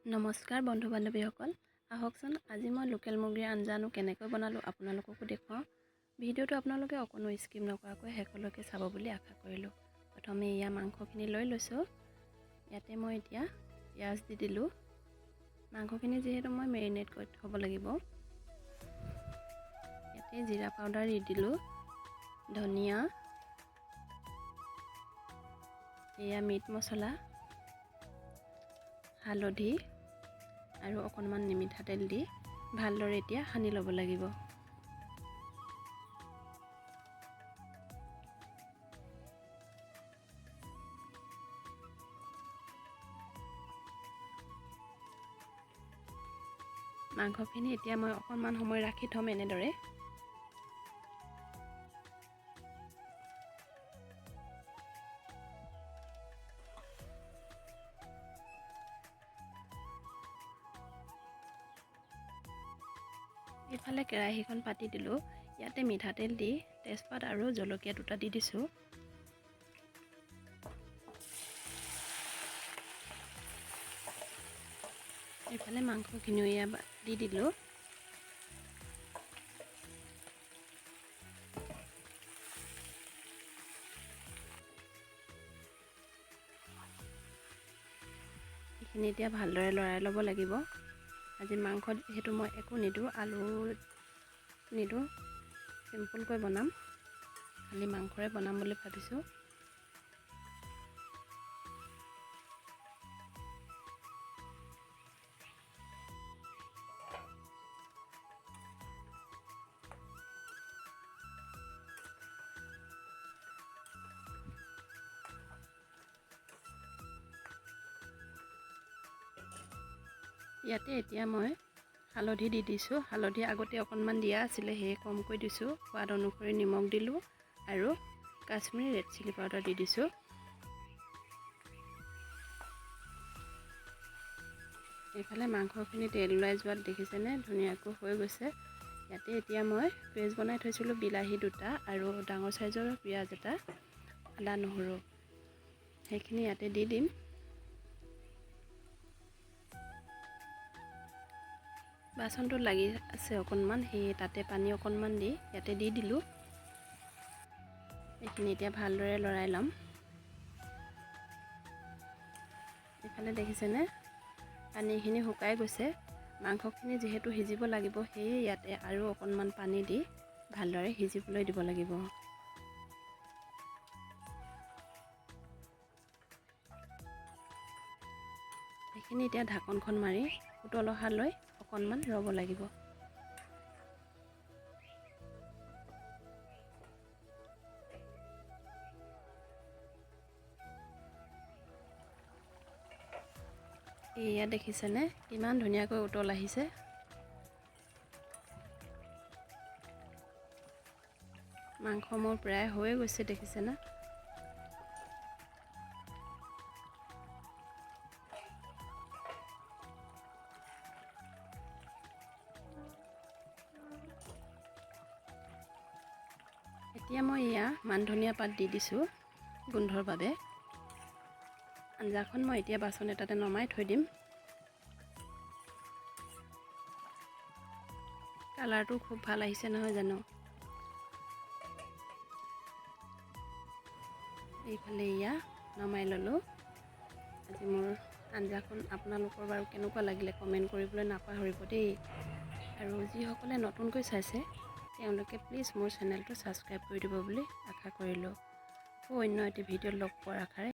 নমস্কাৰ বন্ধু বান্ধৱীসকল, আহকচোন আজি মই লোকেল মুৰ্গীৰ আঞ্জানো কেনেকৈ বনালোঁ আপোনালোককো দেখুৱাওঁ। ভিডিঅ'টো আপোনালোকে অকণো স্কিপ নকৰাকৈ শেষলৈকে চাব বুলি আশা কৰিলোঁ। প্ৰথমে এয়া মাংসখিনি লৈ লৈছোঁ। ইয়াতে মই এতিয়া পিঁয়াজ দি দিলোঁ। মাংসখিনি যিহেতু মই মেৰিনেট কৰি থ'ব লাগিব। ইয়াতে জিৰা পাউডাৰ দি দিলোঁ, ধনিয়া, এয়া মিট মছলা, হালধি আৰু অকণমান মিঠাতেল দি ভালদৰে এতিয়া সানি ল'ব লাগিব। মাংসখিনি এতিয়া মই অকণমান সময় ৰাখি থ'ম এনেদৰে। ইফালে কেৰাহীখন পাতি দিলোঁ। ইয়াতে মিঠাতেল দি তেজপাত আৰু জলকীয়া দুটা দি দিছোঁ। ইফালে মাংসখিনিও ইয়াত দি দিলোঁ। এইখিনি এতিয়া ভালদৰে লৰাই ল'ব লাগিব। আজি মাংসত যিহেতু মই একো নিদিওঁ, আলু নিদিওঁ, চিম্পুলকৈ বনাম, খালি মাংসৰে বনাম বুলি ভাবিছোঁ। ইয়াতে এতিয়া মই হালধি দি দিছোঁ। হালধি আগতে অকণমান দিয়া আছিলে, সেয়ে কমকৈ দিছোঁ। সোৱাদ অনুসৰি নিমখ দিলোঁ আৰু কাশ্মীৰী ৰেড চিলি পাউডাৰ দি দিছোঁ। এইফালে মাংসখিনি তেল ওলাই যোৱাত দেখিছেনে ধুনীয়াকৈ হৈ গৈছে। ইয়াতে এতিয়া মই পেষ্ট বনাই থৈছিলোঁ, বিলাহী দুটা আৰু ডাঙৰ চাইজৰ পিঁয়াজ এটা, আদা নহৰু, সেইখিনি ইয়াতে দি দিম। বাচনটো লাগি আছে অকণমান, সেয়ে তাতে পানী অকণমান দি ইয়াতে দি দিলোঁ। এইখিনি এতিয়া ভালদৰে লৰাই ল'ম। এইফালে দেখিছেনে পানীখিনি শুকাই গৈছে। মাংসখিনি যিহেতু সিজিব লাগিব, সেয়ে ইয়াতে আৰু অকণমান পানী দি ভালদৰে সিজিবলৈ দিব লাগিব। এইখিনি এতিয়া ঢাকনখন মাৰি উতল অহালৈ অকণমান ৰ'ব লাগিব। এয়া দেখিছেনে কিমান ধুনীয়াকৈ উতল আহিছে। মাংস মোৰ প্ৰায় হৈ গৈছে, দেখিছেনে। এতিয়া মই এয়া মান ধনিয়া পাত দি দিছোঁ গোন্ধৰ বাবে। আঞ্জাখন মই এতিয়া বাচন এটাতে নমাই থৈ দিম। কালাৰটো খুব ভাল আহিছে নহয় জানো। এইফালে এয়া নমাই ল'লোঁ। আজি মোৰ আঞ্জাখন আপোনালোকৰ বাৰু কেনেকুৱা লাগিলে কমেণ্ট কৰিবলৈ নাপাহৰিব দেই। আৰু যিসকলে নতুনকৈ চাইছে তেওঁলোকে প্লিজ মোৰ চেনেলটো ছাবস্ক্ৰাইব কৰি দিব বুলি আশা কৰিলোঁ। আকৌ অন্য এটি ভিডিঅ'ত লগ পোৱাৰ আশাৰে।